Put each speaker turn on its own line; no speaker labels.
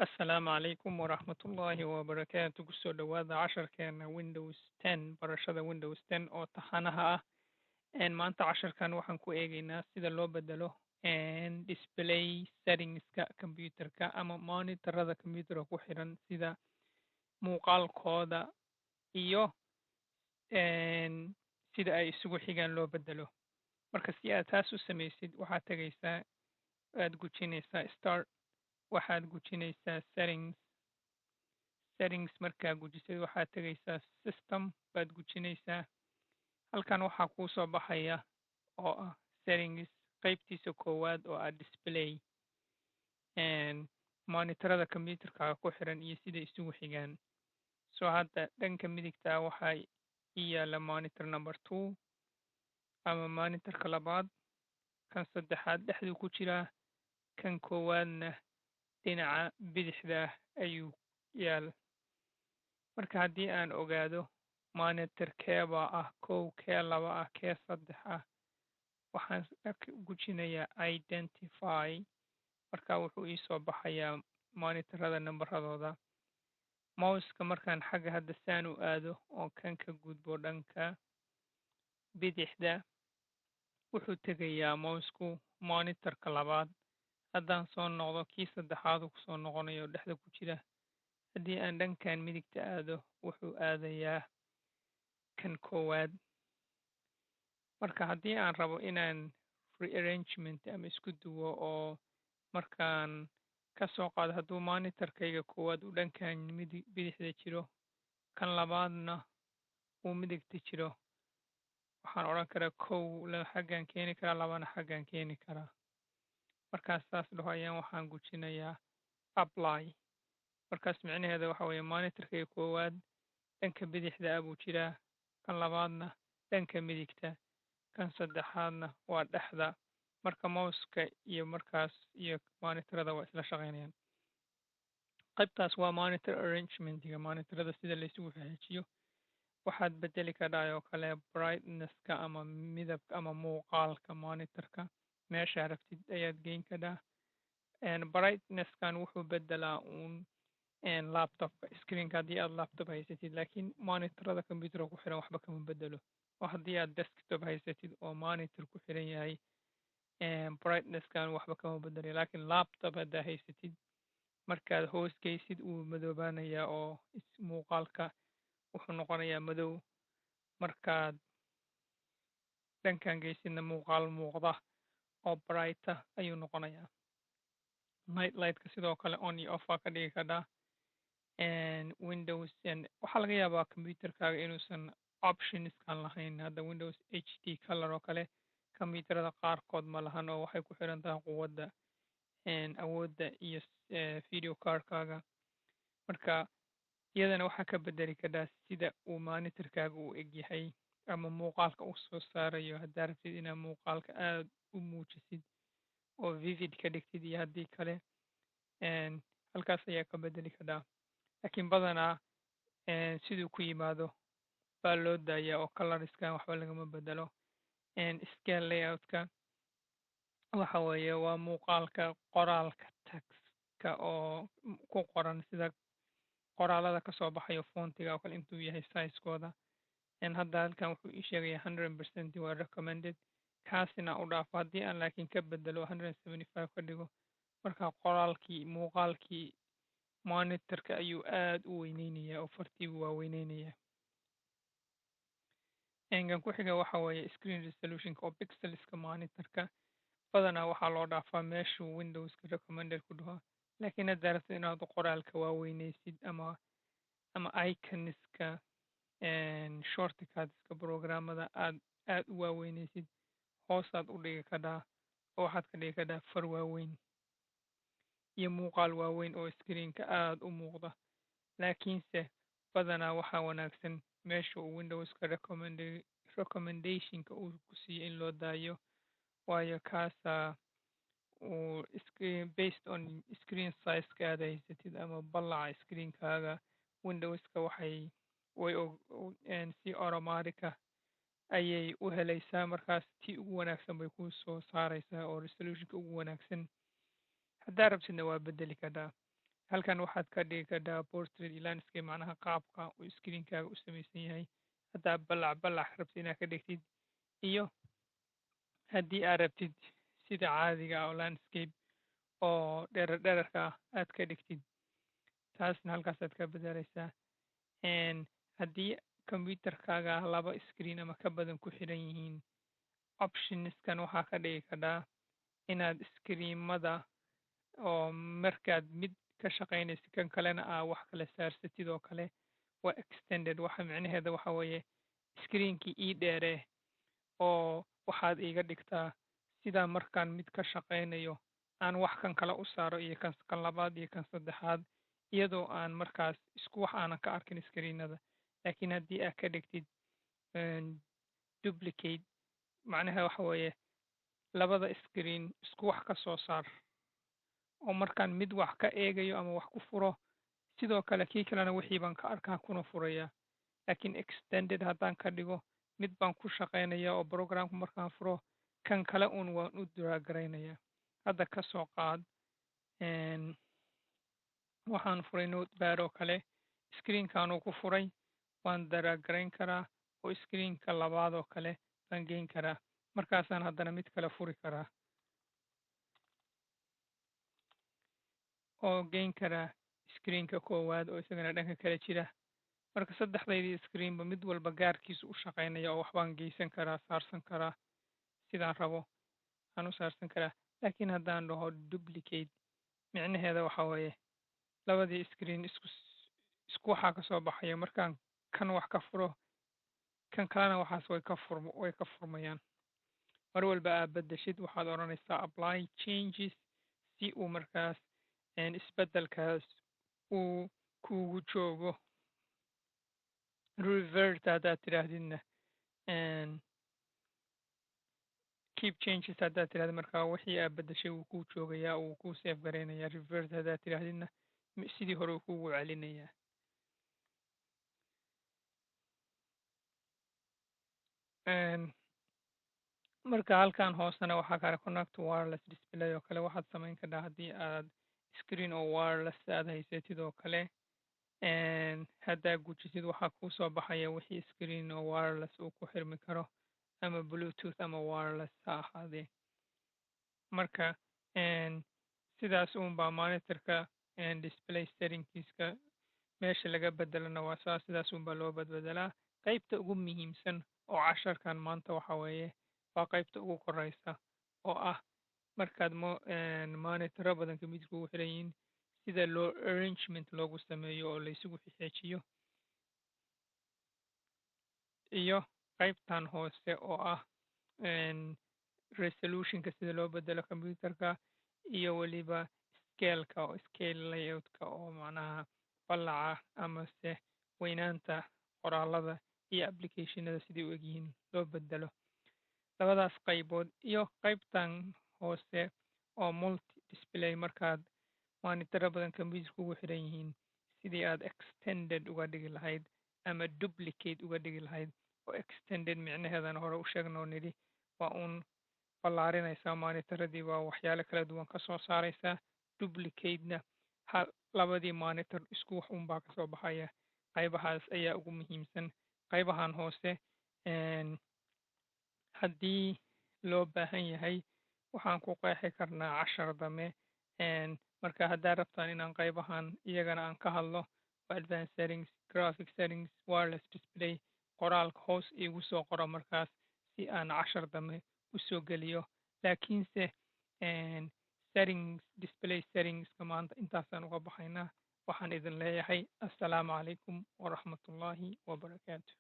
Assalaamu calaykum waraxmatullaahi wabarakaatu. Kusoo dhowaada casharkeena Windows 10, barashada Windows 10 oo taxanaha ah. Maanta casharkan waxaan ku eegeynaa sida loo bedelo display settingska computerka ama monitorada computerka ku xiran, sida muuqaalkooda iyo sida ay isugu xigaan loo bedelo. Marka si aad taas u samaysid, waxaad tegaysaa, aad gujinaysaa Start, waxaad gujinaysaa Settings. Settings markaa gujisid, waxaad tegaysaa System baad gujinaysaa. Halkan waxaa kuu soo baxaya oo ah settings qeybtiisa koowaad oo ah display, monitorada computerkaaga ku xiran iyo sida isugu xigaan. So hadda dhanka midigtaa waxaa ii yaala monitor number 2 ama monitorka labaad, kan saddexaad dhexduu ku jiraa, kan koowaadna dhinaca bidixda ayuu yaal. Marka haddii aan ogaado monitor keebaa ah kow, kee laba ah, kee saddex ah, waxaan gujinayaa Identify. Marka wuxuu iisoo baxayaa monitorada nambaradooda. Mouseka markaan xagga hadda saan u aado oo kan ka gudbo dhanka bidixda, wuxuu tegayaa mouseku monitorka labaad. Haddaan soo noqdo, kii saddexaadu kusoo noqonayo, dhexda ku jira. Haddii aan dhankan midigta aado, wuxuu aadayaa kan koowaad. Marka haddii aan rabo inaan rearrangement ama isku duwo, oo markaan ka soo qaado hadduu monitorkayga koowaad uu dhankan midig bidixda jiro, kan labaadna uu midigta jiro, waxaan odhan karaa kow xaggan keeni karaa, labana xaggan keeni karaa. Markaas saas dhaho ayaan waxaan gujinayaa Apply. Markaas micnaheeda waxa weeye monitorkayga koowaad dhanka bidixda ah buu jiraa, kan labaadna dhanka midigta, kan saddexaadna waa dhexda. Marka mouseka iyo markaas iyo monitorada waa isla shaqaynayaan. Qaybtaas waa monitor arrangementiga, monitorada sida laysugu xejiyo. Waxaad bedeli kadhaa oo kale brightnesska ama midabka ama muuqaalka monitorka, meeshaa rabtid ayaad geyn kadhaa. Brightnesskan wuxuu bedelaa uun laptopka screenka haddii aad laptop haysatid, laakiin monitorada computerka ku xiran waxba kama bedelo. Oo haddii aad desktop haysatid oo monitor ku xiran yahay, brightnesskan waxba kama bedelayo, laakiin laptop haddaa haysatid, markaad hoos geysid wuu madoobaanayaa oo muuqaalka wuxuu noqonayaa madow. Markaad dhankan geysidna, muuqaal muuqda oo bright ah ayuu noqonayaa. Night lightka sidoo kale on iyo off waa ka dhigi kadhaa. Windows waxaa laga yaabaa computerkaaga inuusan optionskan lahayn. Hadda Windows HD color oo kale computerada qaarkood ma lahan, oo waxay ku xiran tahay quwadda, awoodda iyo video cardkaaga. Marka iyadana waxaa ka bedeli kadhaa sida uu monitorkaaga u egyahay ama muuqaalka u soo saarayo, haddaa rabtid inaad muuqaalka aad u muujisid oo vivid ka dhigtid iyo haddii kale, halkaas ayaa ka bedeli kadhaa. Laakiin badanaa siduu ku yimaado baa loo daayaa oo colorskan waxba lagama bedelo. Scale layoutka waxa weeye waa muuqaalka qoraalka, textka oo ku qoran, sida qoraalada kasoo baxayo, fontiga oo kale intuu yahay sizekooda. Hadda halkan wuxuu ii sheegaya 100% waa recommended, kaasina u dhaafo. Haddii aan laakiin ka bedelo 175 ka dhigo, marka qoraalkii, muuqaalkii monitorka ayuu aad u weyneynaya oo fartiibu waa weyneynaya. Kan ku xiga waxa weeye screen resolutionka oo pixelska monitorka. Badanaa waxaa loo dhaafaa meeshuu Windowska recommended ku dhaho, laakiin haddaa rabtid inaad qoraalka waaweyneysid ama iconska, shortcutska programmada aad aad u waaweyneysid, hoosaad u dhigi kadhaa oo waxaad ka dhigi kadhaa far waaweyn iyo muuqaal waaweyn oo screenka aad u muuqda. Laakiinse badanaa waxaa wanaagsan meesha uu Windowska recommendationka uu ku siiyo in loo daayo, waayo kaasaa uu based on screen sizeka aad haysatid ama ballaca screenkaaga. Windowska waxay way si automatic ah ayay u helaysaa, markaas tii ugu wanaagsan bay kuu soo saaraysaa oo resolutionka ugu wanaagsan. Haddaa rabtidna waa bedeli kadhaa. Halkan waxaad ka dhigi kartaa portrait iyo landscape, macnaha qaabka uu screenkaaga u samaysan yahay, haddaa balac balac rabtid inaad ka dhigtid iyo haddii aad rabtid sida caadiga ah oo landscape oo dherer dhererka ah aad ka dhigtid, taasna halkaasaad ka bedelaysaa. Haddii computerkaaga laba screen ama ka badan ku xiran yihiin, optionskan waxaa ka dhigi kartaa inaad screenmada oo markaad mid ka shaqaynaysid kan kalena aa wax kala saarsatid oo kale. Waa extended. Waxa micnaheeda waxa weeye screenkii ii dheeree oo waxaad iiga dhigtaa sidaa markaan mid ka shaqaynayo aan wax kan kale u saaro iyo kan labaad iyo kan saddexaad, iyadoo aan markaas isku wax aanan ka arkin screenada. Laakiin haddii aad ka dhigtid duplicate, macnaha waxa weeye labada screen isku wax ka soo saar, oo markaan mid wax ka eegayo ama wax ku furo, sidoo kale kii kalena wixii baan ka arkaa kuna furaya. Laakiin extended haddaan ka dhigo, mid baan ku shaqaynaya oo programku markaan furo kan kale uun waan u drag garaynaya. Hadda ka soo qaad waxaan furay Notepad oo kale, screenkanuu ku furay, waan drag garayn karaa oo screenka labaad oo kale baan geyn karaa. Markaasaan haddana mid kale furi karaa oo geyn karaa screenka koowaad oo isagana dhanka kale jira. Marka saddexdaydii screenba mid walba gaarkiisu u shaqaynaya oo waxbaan geysan karaa, saarsan karaa, sidaan rabo aan u saarsan karaa. Laakiin haddaan dhaho duplicate, micnaheeda waxa weeye labadii screen isku waxaa kasoo baxaya. Markaan kan wax ka furo, kan kalena waxaas way ka furmayaan. Mar walba aad bedeshid, waxaad odhanaysaa apply changes si uu markaas isbeddelkaas uu kugu joogo. Revert haddaad tidhaahdidna, keep changes haddaad tidhahdid, markaa wixii aad beddeshay wuu kuu joogayaa, wuu kuu save garaynayaa. Revert haddaad tidhaahdidna, sidii hore uu kugu celinayaa. Marka halkan hoosena waxaa kale connect wireless display oo kale. Waxaad samayn kartaa haddii aad screen oo wireless aad haysatid oo kale, haddaa gujisid waxaa kuu soo baxaya wixii screen oo wireless uu ku xirmi karo, ama Bluetooth ama wireless ha ahaadee. Marka sidaas uunbaa monitorka display settingkiiska meesha laga bedelana waa saas, sidaas uunbaa loo badbedelaa. Qaybta ugu muhiimsan oo casharkan maanta waxa weeye waa qaybta ugu koreysa oo ah markaad monitoro badan computerka ugu xiran yihiin, sida loo arrangement loogu sameeyo oo laysugu xixeejiyo, iyo qaybtan hoose oo ah resolutionka sida loo bedelo computerka, iyo weliba scaleka oo scale layoutka oo macnaha ballaca amase weynaanta qoraalada iyo applicationada siday u egyihiin loo bedelo. Labadaas qaybood iyo qaybtan hoose oo multi display, markaad monitoro badan computerka ugu xiran yihiin, sidii aad extended uga dhigi lahayd ama duplicate uga dhigi lahayd. Oo extended micnaheedana hore u sheegnoo nidhi waa uun ballaarinaysaa monitoradii, waa waxyaalo kala duwan ka soo saaraysaa. Duplicate-na hal labadii monitor isku wax unbaa kasoo baxaya. Qaybahaas ayaa ugu muhiimsan. Qaybahan hoose haddii loo baahan yahay waxaan ku qeexi karnaa cashar dame. Marka haddaa rabtaan inaan qaybahan iyagana aan ka hadlo, advanced settings, graphic settings, wireless display, qoraalka hoos iigu soo qoro markaas si aan cashar dambe usoo geliyo. Laakiinse settings, display settingska maanta intaasaan uga baxaynaa. Waxaan idin leeyahay assalaamu calaykum waraxmatullaahi wabarakaatu.